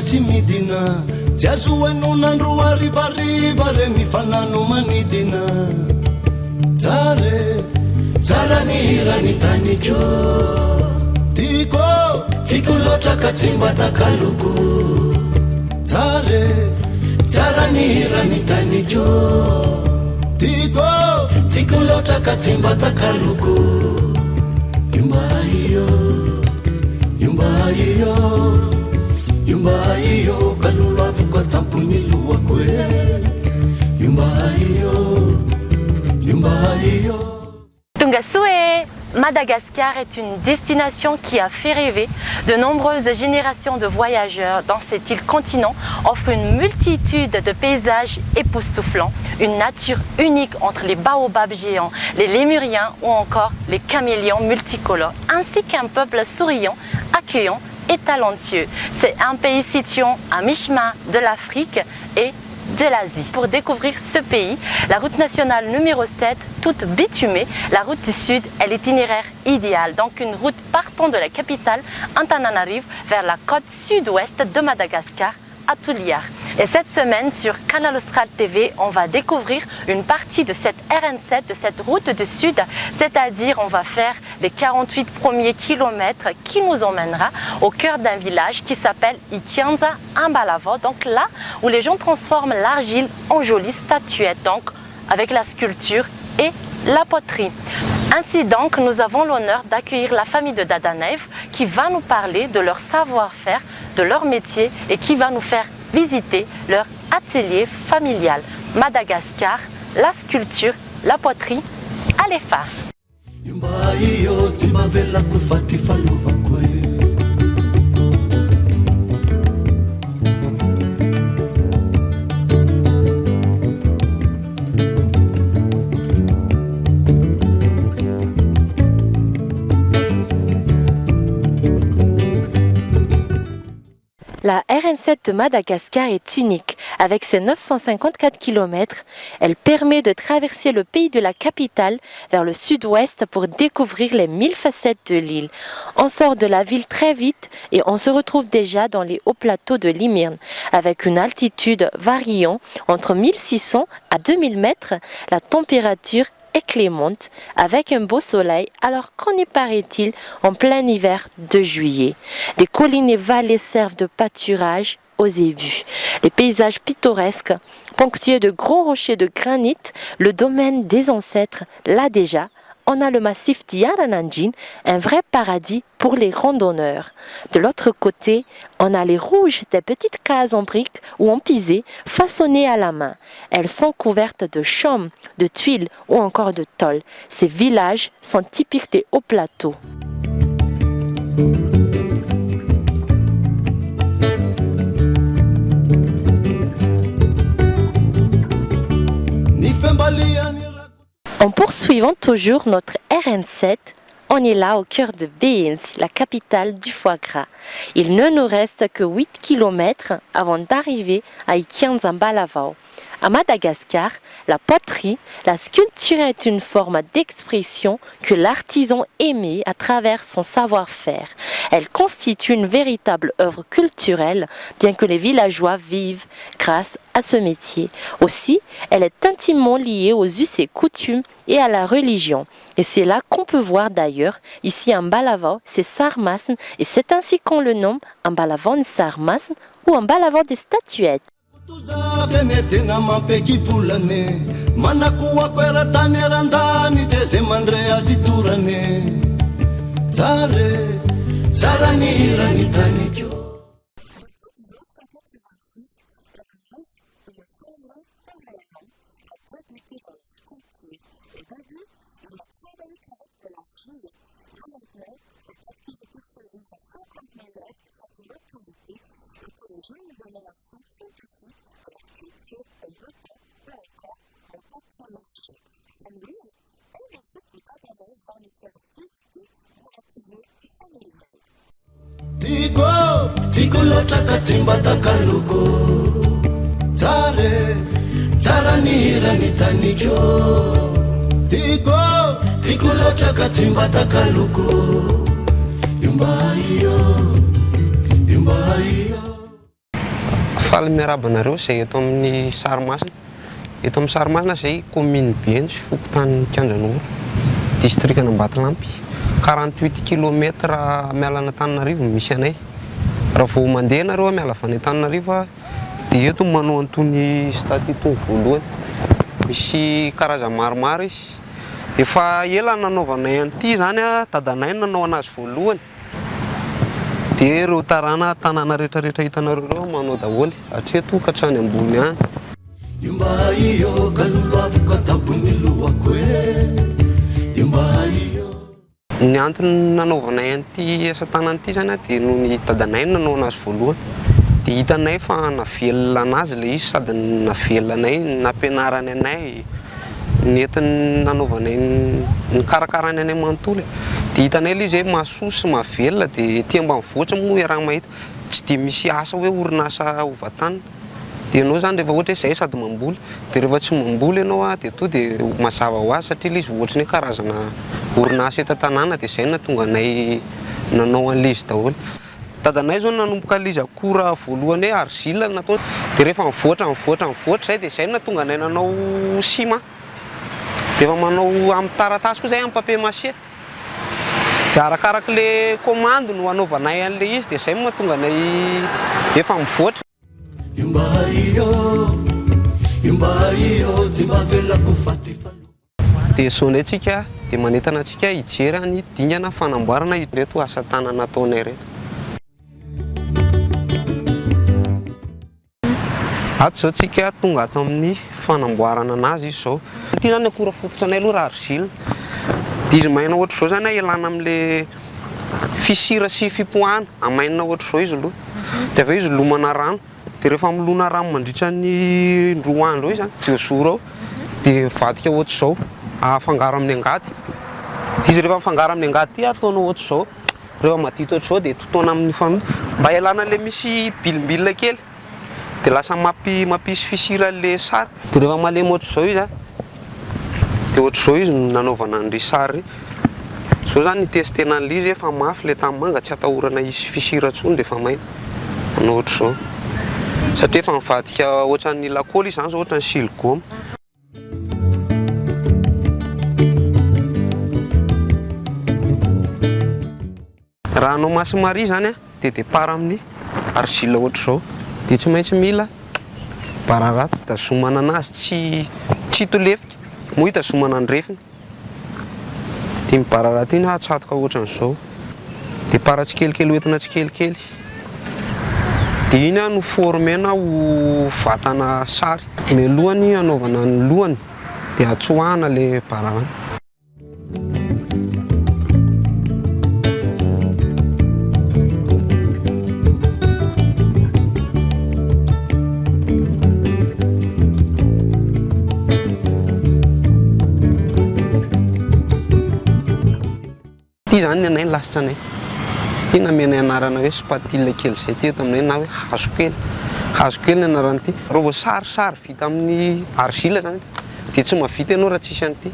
sy midina Tsy azo henoina andro harivariva Reny fanano manidina Tsara e, tsara ny hiran'ny taniko Tiako, tiako loatra ka tsy mba takaloko Tsara e, tsara ny hiran'ny taniko Tiako, tiako loatra ka tsy mba takaloko Io mba io, io mba io Io mba io, kalolo avoka tampon'ny lohako e Io mba io, io mba io. Tonga soa e! Madagascar est une destination qui a fait rêver de nombreuses générations de voyageurs dans cette île continent offre une multitude de paysages époustouflants, une nature unique entre les baobabs géants, les lémuriens ou encore les caméléons multicolores, ainsi qu'un peuple souriant, accueillant et talentueux. C'est un pays situé à mi-chemin de l'Afrique et de l'Asie. Pour découvrir ce pays, la route nationale numéro 7, toute bitumée, la route du Sud est l'itinéraire idéal. Donc une route partant de la capitale Antananarivo vers la côte sud-ouest de Madagascar à Toliara. Et cette semaine sur Canal Austral TV, on va découvrir une partie de cette RN7, de cette route du Sud, c'est-à-dire on va faire les 48 premiers kilomètres qui nous emmènera au cœur d'un village qui s'appelle Ikianza Ambalavao, donc là où les gens transforment l'argile en jolies statuettes, donc avec la sculpture et la poterie. Ainsi donc, nous avons l'honneur d'accueillir la famille de Dadanev qui va nous parler de leur savoir-faire, de leur métier et qui va nous faire visiter leur atelier familial. Madagascar, la sculpture, la poterie, Alefa. Io mba io tsy mba avelako fa ty falovako e. La RN7 de Madagascar est unique. Avec ses 954 km, elle permet de traverser le pays de la capitale vers le sud-ouest pour découvrir les mille facettes de l'île. On sort de la ville très vite et on se retrouve déjà dans les hauts plateaux de l'Imirne, avec une altitude variant entre 1600 à 2000 mètres. La température est clémente avec un beau soleil alors qu'on est, paraît-il, en plein hiver de juillet. Des collines et vallées servent de pâturage aux zébus. Les paysages pittoresques, ponctués de gros rochers de granit, le domaine des ancêtres, là déjà, on a le massif d'Iaranandjin, un vrai paradis pour les randonneurs. De l'autre côté, on a les rouges des petites cases en briques ou en pisé façonnées à la main. Elles sont couvertes de chaume, de tuiles ou encore de tôles. Ces villages sont typiques des hauts plateaux. Ny fembaliany En poursuivant toujours notre RN7, on est là au cœur de Behenjy, la capitale du foie gras. Il ne nous reste que 8 km avant d'arriver à Ikianjambalavao. À Madagascar, la poterie, la sculpture est une forme d'expression que l'artisan émet à travers son savoir-faire. Elle constitue une véritable œuvre culturelle, bien que les villageois vivent grâce à ce métier. Aussi, elle est intimement liée aux us et coutumes et à la religion. Et c'est là qu'on peut voir d'ailleurs, ici à Ambalavao, c'est Sarmasn, et c'est ainsi qu'on le nomme Ambalavao Sarmasn ou Ambalavao des statuettes. Tozavy anie tena mampiaiky volane manakoako eran-tany eran-danitra zay mandre azy torane tsara e, tsara ny hiran'ny taniko. Tiako, tiako loatra ka tsy mba takaloko Tsara e, tsara ny hiran'ny taniko Tiako, tiako loatra ka tsy mba takaloko Io mba io, io mba io. Faly miarahaba anareo izay eto amin'ny sary masina. Eto amin'ny sary masina izay commune Behenjy, fokontany Kianjanoro, distrikan'Ambatolampy. 48 kilomètre miala an'Antananarivo no misy anay. Raha vao mandeha nareo miala avy any Antananarivo dia eto no manao an'itony statue itony voalohany. Misy karazany maromaro izy. Efa ela nanaovanay an'ity izany, dadanay no nanao an'azy voalohany. Dia ireo tarana tanàna rehetra rehetra hitanareo ireo manao daholo, hatreto ka hatrany ambony any. Io mba io ka lolohaviko an-tampon'ny lohako e, io mba io. Ny antony nanaovanay an'ity asa tanana ity izany dia noho ny dadanay no nanao anazy voalohany. Dia hitanay fa nahavelona anazy ilay izy sady nahavelona anay, nampianarany anay, nentiny nanaovanay nikarakarany anay manontolo e. Dia hitanay ilay izy hoe mahasoa sy mahavelona dia ety ambanivohitra moa iaraha-mahita tsy dia misy asa hoe orinasa hovantanina. Dia ianao izany rehefa ohatra hoe izahay sady mamboly dia rehefa tsy mamboly ianao a dia to dia mazava ho azy satria ilay izy ohatry ny hoe karazana orinasa eto an-tanàna dia izay no nahatonga anay nanao an'ilay izy daholo. Dadanay zao nanomboka le izy akora voalohany hoe argile no nataony de rehefa nivoatra nivoatra nivoatra zay de zay no nahatonga anay nanao ciment de efa manao amin'ny taratasy koa zay amin'ny papier maché de arakaraka le commande no anaovanay an'le izy de zay no mahatonga anay efa mivoatra. Io mba io, io mba io, tsy mba avelako faty fa. Dia izao indray tsika dia manentana antsika hijery ny dingana fanamboarana ireto asa tanana ataonay ireto. Ato izao tsika tonga ato amin'ny fanamboarana anazy izy izao. Ity izany akora fototra anay aloha raha argile. Dia izy maina ohatr'izao izany ialana amin'ilay fissure sy fipoahana, amainina ohatr'izao izy aloha. Dia avy eo izy lomana rano. Dia rehefa milona rano mandritra ny indroa andro eo izy an, deux jours eo, dia mivadika ohatr'izao, afangaro amin'ny angady. Dia izy rehefa mifangaro amin'ny angady ity ataonao ohatr'izao, rehefa madity ohatr'izao dia totoina amin'ny fanoto, mba hialana ilay misy bilimbilina kely, dia lasa mampi- mampisy fissure an'ilay sary. Dia rehefa malemy ohatr'izao izy an, dia ohatr'izao izy no nanaovana an'ireny sary ireny. Izao izany ni-tester-na an'ilay izy efa mafy ilay tanimanga, tsy atahorana hisy fissure intsony rehefa maina. Manao ohatr'izao. Satria efa mivadika ohatran'ny lakôly izy izany izao, ohatran'ny siligaoma. Raha hanao maso-maria izany dia départ amin'ny argile ohatr'izao. Dia tsy maintsy mila bararata. Hitazomana anazy tsy tsy hitolefika, moa hitazomana ny refiny. Dia ny bararata iny hatsatoka ohatran'izao. Dia para tsikelikely hoentina tsikelikely. Dia iny no former-na ho vatana sary. Mialohan'ny hanaovana ny lohany dia atsoahana ilay bararata. Ity izany ny anay ny lasitra anay. Ity namenay anarana hoe spatule kely izay ity eto aminay na hoe hazo kely. Hazo kely ny anaran'ity. Raha vao sarisary vita amin'ny argile izany dia tsy mahavita ianao raha tsisy an'ity.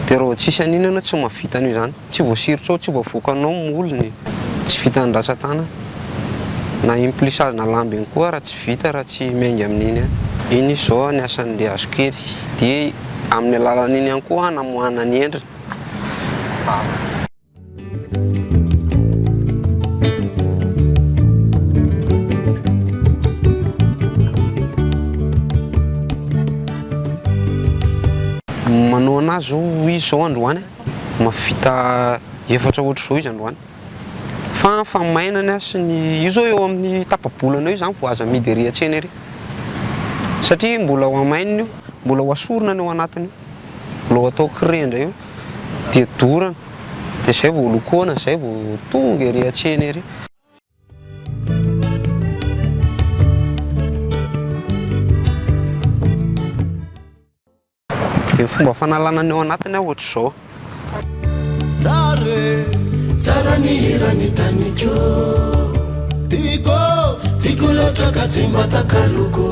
Dia raha vao tsisy an'iny ianao tsy mahavita an'io izany. Tsy voasiritrao, tsy voavoakanao ny molony, tsy vitan'ny rantsan-tanana. Na implissage na lamba iny koa ara tsy vita raha tsy miainga amin'iny ihany. Iny izy izao ny asan'ilay hazokely. Dia amin'ny alalan'iny ihany koa anamoahana ny endriny. Manao an'azy zao izy izao androany. Mahavita efatra ohatr'izao izy androany. Fa ny famainany sy ny, io zao eo amin'ny tapa-bolana eo izany vao azo amidy ery an-tsena ery. Satria mbola ho amainina io, mbola ho asorina ny ao anatiny io, mbola ho atao craie indray io, dia dorana, dia izay vao lokoana, izay vao tonga ery an-tsena ery. Dia ny fomba fanalana ny ao anatiny aho ohatr'izao. Tsara e, tsara ny hiran'ny taniko. Tiako, tiako loatra ka tsy mba takaloko.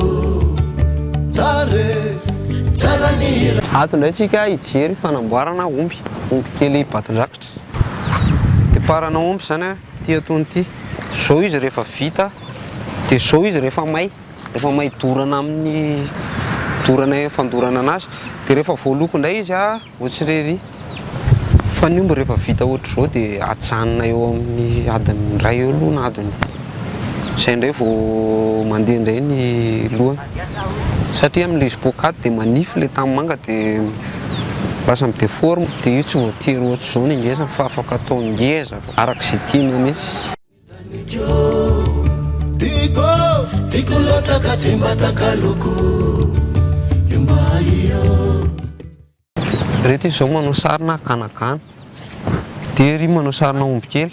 Tsara e, tsara ny hira. Ato indray tsika hijery fanamboarana omby, omby kely batondrakitra. Départ-na omby izany ity ataony ity. Izao izy rehefa vita, dia izao izy rehefa may. Rehefa may dorana amin'ny dorana fandorana anazy dia rehefa voaloko indray izy a ohatry Fa ny omby rehefa vita ohatr'izao dia ajanona eo amin'ny adiny iray eo aloha na adiny izay indray vao mandeha indray ny lohany. Satria amin'ilay izy poakaty dia manify ilay tanimanga dia lasa mi-deforme dia io tsy voatery ohatr'izao ny ngezany fa afaka atao ngeza araka izay tiana mihitsy. Tiako, tiako loatra ka tsy mba takaloko io mba io. Ireto izy izao manao sarina ganagana, dia ery manao sarina omby kely.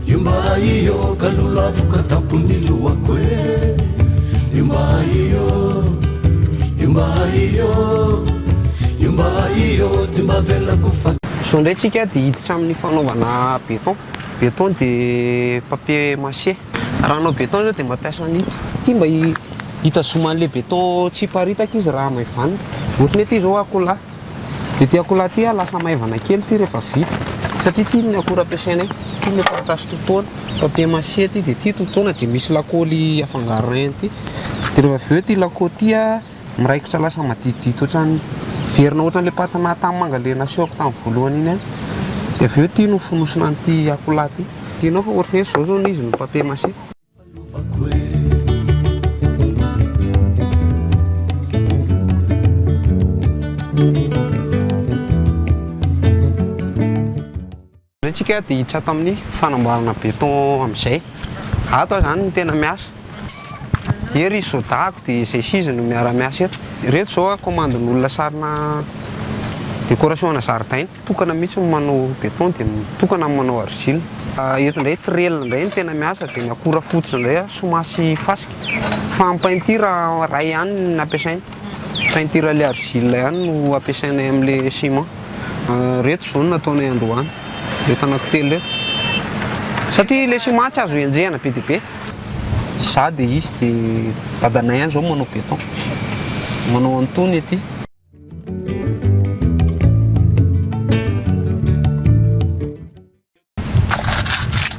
Io mba io ka lolavoka tampon'ny lohako e. Io mba io, io mba io, io mba io tsy mba avelako fa. Izao indray tsika dia hiditra amin'ny fanaovana béton. Béton dia papier mâché. Raha hanao béton zao dia mampiasa an'ito. Ity mba hitazoman'ilay béton tsy hiparitaka izy raha hamaivanina. Ohatran'ny hoe ity izao akoholahy. Dia ity akoholahy ity lasa maivana kely ity rehefa vita. Satria ity ny akora ampiasainay. Ity ilay taratasy totoana. Papier mâché ity dia ity totoana dia misy lakaoly afangaronay an'ity. Dia rehefa avy eo ity lakaoly ity miraikitra lasa maditidity ohatran'ny miverina ohatran'ilay patina tanimanga ilay nasehoko tamin'ny voalohany iny ihany. Dia avy eo ity no fonosina an'ity akoholahy ity. Hitanao fa ohatran'ny hoe izao izao izy no papier mâché. Indray tsika dia hiditra ato amin'ny fanamboarana béton amin'izay. Ato aho izany no tena miasa. Ery i Sodako dia izay sy izy no miara-miasa eto. Ireto izao commande-n'olona sarina décoration ana zaridaina. Mitokana mihitsy ny manao béton dia mitokana ny manao argile. Eto indray trel indray no tena miasa dia ny akora fototra indray somasy fasika. Fa ny peinture iray ihany no ampiasaina. Peinture ilay argile ihany no ampiasainay amin'ilay ciment. Ireto izao no nataonay androany, ireto anankitelo ireto. Satria ilay ciment tsy azo enjehina be dia be. Izaho dia izy dia dadanay ihany izao manao béton. Manao an'itony aty.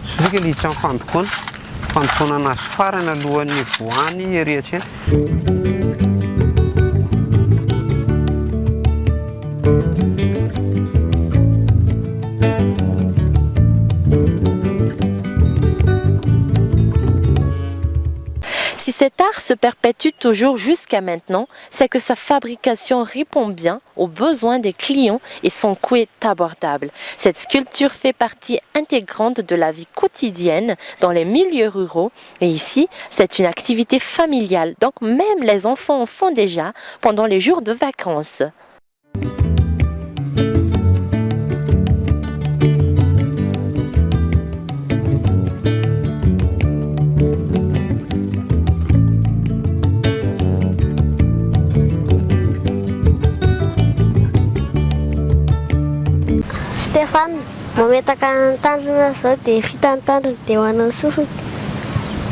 Sosoka ilay hiditra amin'ny fandokoana, fandokoana anazy farany alohan'ny hivoahany ery an-tsena. Si cet art se perpétue toujours jusqu'à maintenant, c'est que sa fabrication répond bien aux besoins des clients et son coût est abordable. Cette sculpture fait partie intégrante de la vie quotidienne dans les milieux ruraux et ici, c'est une activité familiale, donc même les enfants en font déjà pendant les jours de vacances. Stéphane, mametaka ny tandrony zao dia vita ny tandrony dia manao ny sofiny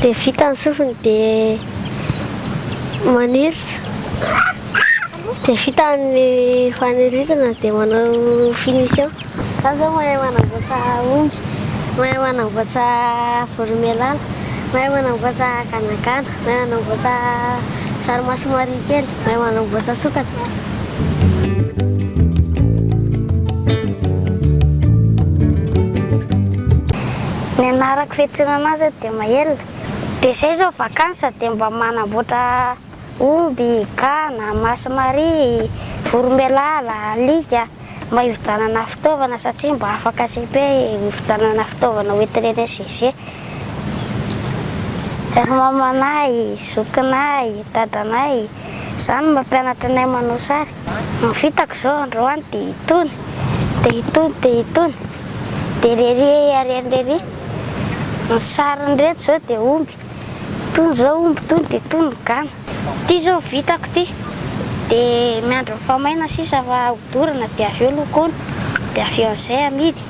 dia vita ny sofiny dia maniritra dia vita ny faniritana dia manao finition. Za zao mahay manamboatra omby, mahay manamboatra voromailala, mahay manamboatra ganagana, mahay manamboatra sary maso maria kely, mahay manamboatra sokatra. Ny anarako fiantsoana anazy dia Maël. Dia zay zao vacances dia mba manamboatra omby, gana, maso maria, voromailala, alika. Mba hividianana fitaovana satria mba afaka cepe hividianana fitaovana ho entina eny SGG. Ry mamanay, zokinay, dadanay, izany no mampianatra anay manao sary. Ny vitako izao androany dia itony, dia itony, dia itony, dia lery ary any lery. Ny sarin'ireto izao dia omby, itony izao omby itony dia itony ny gana. Ity zao vitako ity dia miandry ny fahamaina sisa fa hodorana dia avy eo lokoina dia avy eo amin'izay amidy.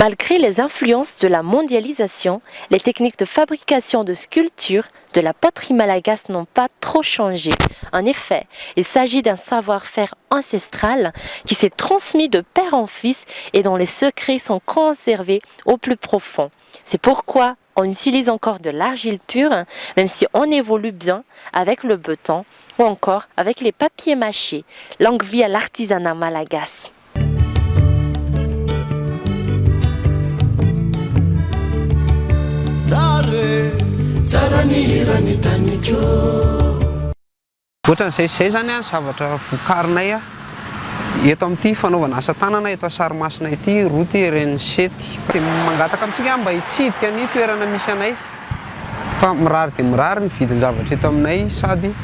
Malgré les influences de la mondialisation, les techniques de fabrication de sculptures de la poterie malagasy n'ont pas trop changé. En effet, il s'agit d'un savoir-faire ancestral qui s'est transmis de père en fils et dont les secrets sont conservés au plus profond. C'est pourquoi on utilise encore de l'argile pure, même si on évolue bien avec le béton ou encore avec les papiers mâchés. Longue vie à l'artisanat malagasy. Tsara e, tsara ny hiran'ny taniko. Ohatran'izay sy izay izany ny zavatra vokarinay eto amin'ity fanaovana asa tanana eto Sarimasina ity, route RN sept. Dia mangataka amintsika mba hitsidika ny toerana misy anay fa mirary dia mirary ny vidin-javatra eto aminay sady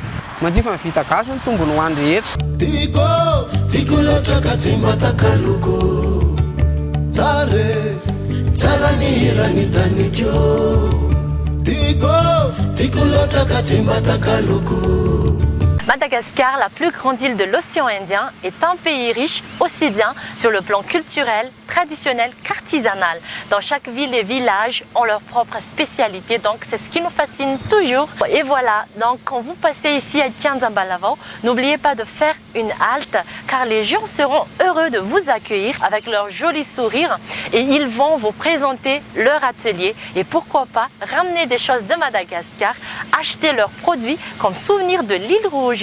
manjifa ny vita gasy ny tombony ho an'ny rehetra. Tiako ô, tiako loatra ka tsy mba takaloko. Tsara e, tsara ny hiran'ny taniko. Tiako ô, tiako loatra ka tsy mba takaloko. Madagascar, la plus grande île de l'océan Indien, est un pays riche aussi bien sur le plan culturel, traditionnel qu'artisanal. Dans chaque ville et village ont leur propre spécialité, donc c'est ce qui nous fascine toujours. Et voilà, donc quand vous passez ici à Kianja Ambalavao, n'oubliez pas de faire une halte car les gens seront heureux de vous accueillir avec leur joli sourire et ils vont vous présenter leur atelier et pourquoi pas ramener des choses de Madagascar, acheter leurs produits comme souvenir de l'île Rouge.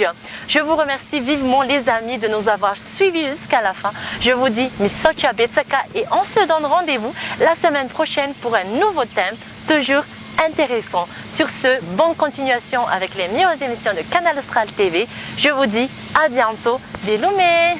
Je vous remercie vivement les amis de nous avoir suivis jusqu'à la fin. Je vous dis Misaotra betsaka et on se donne rendez-vous la semaine prochaine pour un nouveau thème, toujours intéressant. Sur ce, bonne continuation avec les meilleures émissions de Canal Austral TV. Je vous dis à bientôt. Veloma!